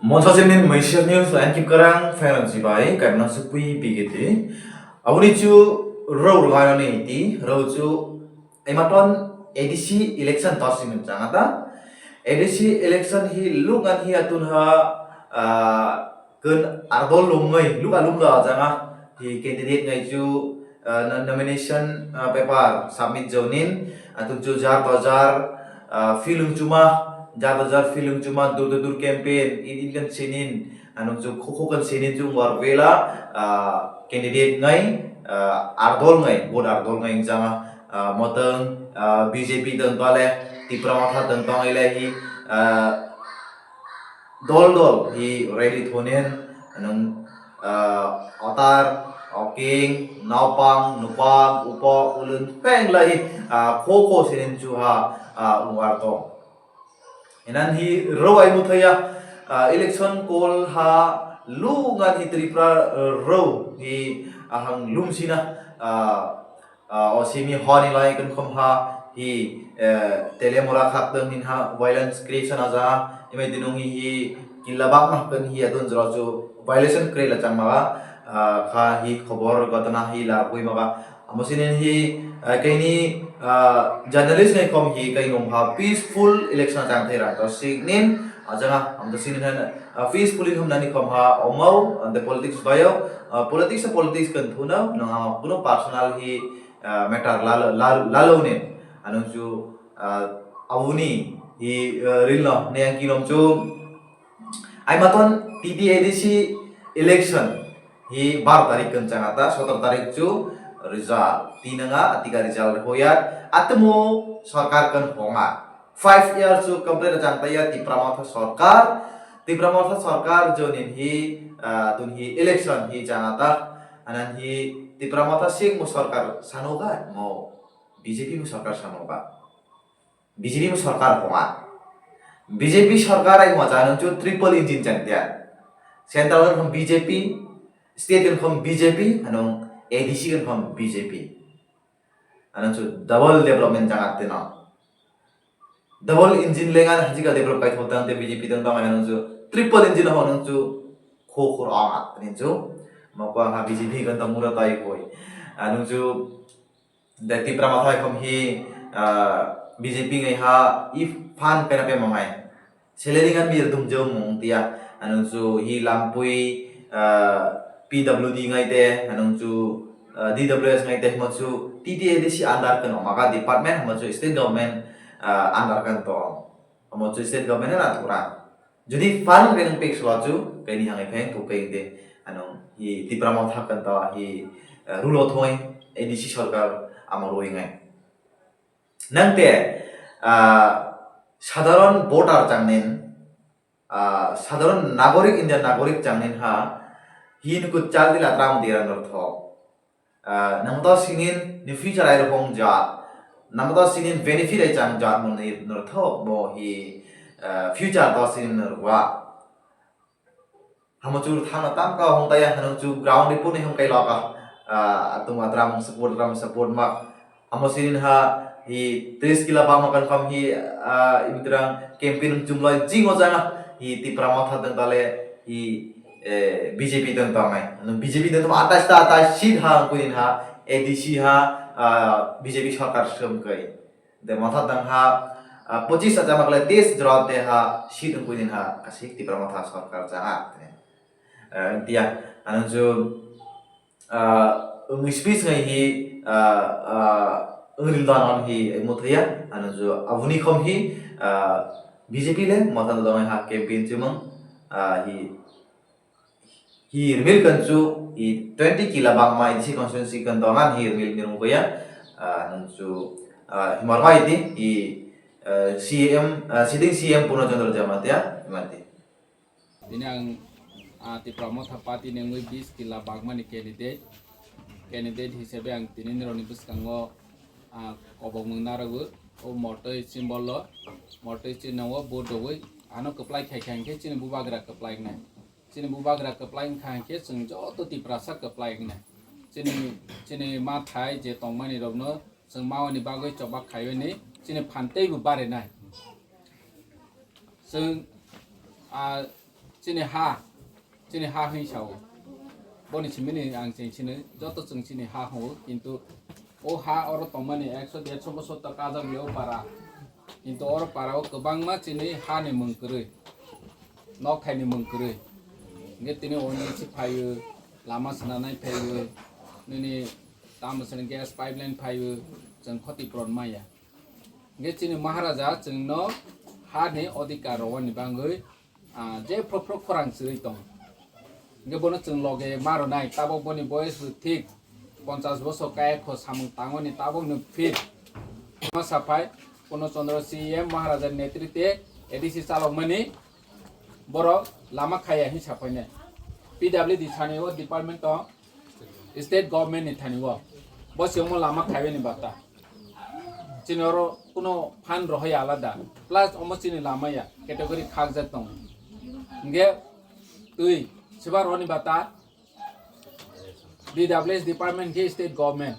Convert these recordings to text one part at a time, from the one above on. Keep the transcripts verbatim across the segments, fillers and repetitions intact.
Monsa sini Malaysia News, N K Karang, Fairan Sibai, Karna Sukui, P G T. Aboni chu rau rau ni ti, rau chu Ematon A D C election to sini changa ta. A D C election hi luk an hi atun ha, ah, kun ardol lum ngai, luk alum da janga hi candidate ngai chu, ah, no-, nomination, ah, paper submit jonin, atun chu jar to jar, ah, film chuma, jar to jar film chuma, door to door campaign, in in kan sinin, anung chu khukhu kan sinin chu war vela, ah, candidate ngai, ah, ardol ngai, vote ardol ngai janga, ah, motong, ah, B J P tong tole, Tipra Motha tong tong ile hi, ah, dol dol hi rally thonen, anung, ah, otar, oking, naupang, nupang, upo, ulun, peng lai, ah, kho kho sinin chu ha, ah, ungwar tong. Inan hi rau ai muthaya, ah, election call ha lungan hi Tripura, ah, rau hi ahang lumsina, ah, ah, o simi honi lai kan khom ha hi, eh, tele mora khak tang hin ha violence creation aja, imai dinung hi hi killa bak ma kan hi adun jora chu violation create la chang ma, ah, kha hi khobor gotona hi la pui ma. Amo sini hi, ah, kaini, ah, journalist ngai khom hi kai nung ha peaceful election chang thai rang to sik nin, ah, janga, am to sini han, ah, peaceful in hum nani khom ha omau, and the politics bayo, ah, politics a politics kan thuna, nang ha kuno personal hi, ah, matter lalo, lalo, lalo nin, anung chu, ah, abuni hi, ah, ril no, ne ang kilom chu, Aimaton T T A D C election hi bar tarik kan changa ta, sotor tarik chu result. Tinanga atika result hoya, atemo sarkar kan honga. Five year chu complete chang taya Tipra Motha sarkar. Tipra Motha sarkar jonin hi, ah, tun hi election hi changa ta. Anan hi Tipra Motha sing mo sarkar sanoga mo B J P mo sarkar sanoga. B J P mo sarkar honga. B J P sarkar ai mo cha nung chu triple engine chang tia. Central kan khom B J P, state kan khom B J P, anung A D C kan khom B J P. Anung chu double development chang ate no. Double engine lengan hajika develop kai thotang te B J P tang tang anung chu triple engine ho anung chu kho khur ang at ni chu. Mako ang ha B J P kan tang mura tai koi. Anung chu Dai Tipra Motha khom hi, ah, B J P ngai ha i fund pena pe mangai. Salary ngan mir dum jo mung tia. Anung chu hi lampui, ah, P W D ngai te, anung chu, ah, D W S ngai te, mo chu T T A D C under kan maga department, mo chu state government, ah, under kan to. Mo chu state government na thura. Jodi fund khe nwng pek swa chu, kaini hangai phai thuk kai de, ano hi Tipra Motha kan ta hi, eh, rulo thoi A D C sarkar amo roi ngai. Nang te, ah, sadharon voter changnin, ah, sadharon nagorik, Indian nagorik changnin ha, hi nuku chalti latra mo diran rotho. Ah, nang to sinin ni future ai rong ja. Nang to sinin benefit ai chang ja mo ni northo mo hi, ah, future to sinin norwa. Hamo chu thana tam ka hong taya hano chu ground report ni hong kai loka. Ah, atung atram support, ram support ma. Hamo sinin ha hi tris kila ba ma kan kam hi, ah, imitrang campaign chumlai jing o jana hi Tipra Motha tang tale hi eh, B J P tong tongnai. Ano B J P tong tong atais ta atais seat ha kunin ha A D C ha, ah, B J P sarkar sem kai. De Motha tang ha, ah, pochis acha makle teis jora te ha seat kunin ha kasik Tipra Motha sarkar chana. Eh, tia, ano ju, ah, wng speech ngai hi, ah, ah, wng ril dan on hi muthaya, ano ju abuni khom hi, ah, B J P le Motha tong ha campaign chimang, ah, hi Hi rimil kan chu i twenty kila bangma i si constituency kan dongan hi rimil mirung koya. Ah, nung chu, ah, himar mai ti i, ah, C M, ah, sitting C M Purna Chandra Jamatia, imati. Tini ang, ah, Tipra Motha Party nengwi bis kila bangmani candidate. Candidate hisabe ang tini nironi bwskango, ah, kobok mung narago. O motoi symbol o, motoi chini o bo dogwi ano kwplai khai khai khe chini bubagra kwplai wngnai. Chini bubagra kwplai wngkha hinkhe chwng joto Tiprasa kwplai wngnai. Chini, chini mathai je tongmani rokno chwng mawani bagwi choba khaiwi ni chini phan teibo barinai. Chwng, ah, chini ha, chini ha hwnwi sao. Boni simini ang cheng sini, joto chwng chini ha hwngo, kintu o ha oro tongmani ekso derso bosor to kajak le o para. Kintu oro para o kwbangma chini ha ni mwng kwrwi, nok thai ni mwng kwrwi. Hingke tini o nisi phaio, lama swnanai phaio, nini tamo sini gas pipeline phaio, chwng khoti puron maya. Hingke chini Maharaja chwngno ha ni odhikar rwani bangwi ah, je phro phro khorang chirwi tong. Hingke bono chwng loge ma rwnai, tabok boni boyes bo thik ponchas bosor kaya kho samung tangmani tabokno phir ma saphai, Purno Chandra C E M Maharaja ni netrite A D C chalokmani borok lama khaya hin saphainai. P W D thani o department tong, state government ni thani o. Bo se omo lama khaibani bata. Chini oro kuno phan rohoi alada. Plus omo chini lama ya, category khakjak tongo. Hingke twi sibar roni bata D W S department ke state government.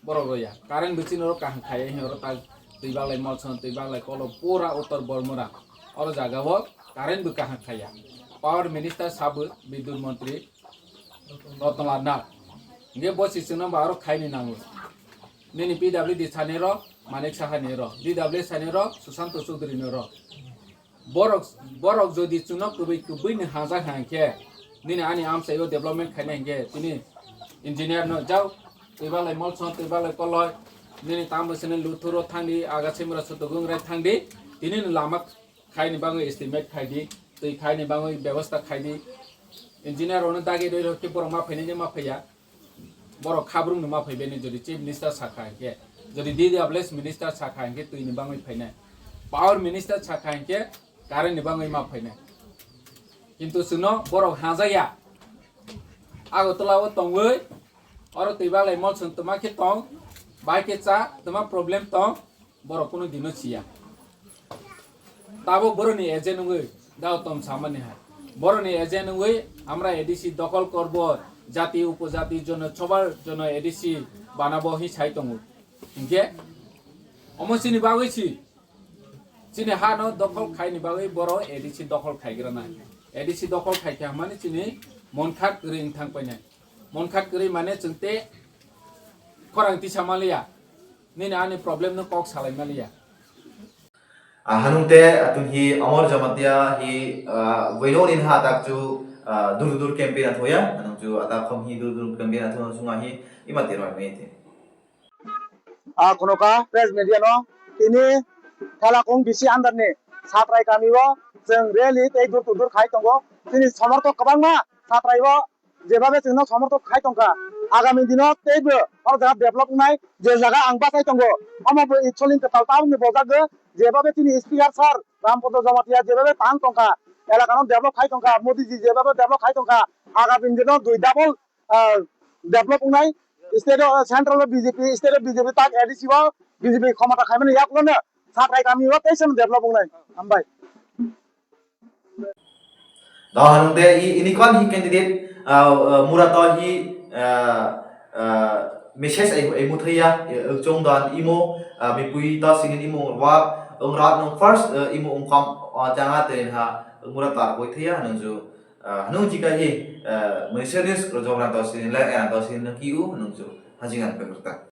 Borok roya. Current bo chini oro kaham khaiya hin oro ta twi baglai Molson, twi baglai Kolo, pura Uttor Bormura. Oro jaga o current bo kaham khaiya. Power minister sabu, Bidyut montri, Ratan Lal Nath. Hingke bo si chwngno ba oro khaini nango. Nini P W D thani ro, Manik Saha ni ro, D W S thani ro, Sushanta Chowdhury ni ro. Borok, borok jodi chwngno kwbwi, kwbwi ni hajak ha hingke, nini ani amchai o development khaina hingke, tini engineer no jao, twi baglai Molson, twi baglai Koloi, nini tamo sini Luthuro thangdi, Agasimura Sotogungrai thangdi, tini ni lama khaini bangwi estimate khaidi, twi khaini bangwi bebosta khaidi. Engineer rokno dagi rwi rokhe borok ma phainai de ma phaiya. Borok khabrung no ma phaibai ni jodi chief minister sakha hinkhe, jodi D W S minister sakha hinkhe twi ni bangwi phainai. Power minister sakha hinkhe current ni bangwi ma phainai. Kintu chwngno borok hajaya. Agartala o tongwi oro twi baglai Molson twma khe tong, bai khe cha, twma problem tong. Borok kunu dino siya. Tabuk boroni agent wngwi Gautam samani hai. Boroni agent wngwi amra A D C dokhol korbo, jati upojati jono sobar jono A D C banabo hi sai tongo. Hinkhe omo chini bagwi si, chini hano dokhol khaini bagwi boro A D C dokhol khaigrana. A D C dokhol khaikha hwnmani chini monkhat kwrwi wngthang painai. Monkhat kwrwi mane chwng te khorang tisa maliya. Nini ani problem no kok salai maliya. Ah, hanung te, ah, tun hi Amar Jamatia hi, ah, buino nin ha tak chu, ah, dur dur campaign athoya, hanung chu ata khom hi dur dur campaign athoya sunga hi ima tiro me te. Ah, khunukha press media no tini Thalakung B C under ni Satrai kami o chwng rally tei door to door khai tongo. Chini somorthok kwbangma Satrai o jebabe chwngno somorthok khai tongkha, agami dino teibo o jaga develop wngnai, je jaga ang bachai tongo, omo bo Itsoling kwtal tabukni bojagwi, jebabe chini speaker sir Rampodo Jamatia jebabe tang tongkha, elakano develop khai tongkha, Modi ji jebabe develop khai tongkha, agami dino dui double, ah, develop wngnai, state o, central o B J P, state o B J P tak A D C o B J P khomota khaimani yaklono Satrai kami o teisa develop wngnai. Hambai. Dohor hwnde i-, ini kon hi candidate, ah, ah, mura to hi, ah, ah, message ai, ai muthaya, eh, chong don imo, ah, bipui to sinin imo wa, ong rat nung first, eh, imo ongkam, ah, janga te ha, mura tar boi thaya nung ju, ah, nung jika hi, eh, message rojok na to sinin le, eh, to sinin ki u nung ju, hajingan pekerta.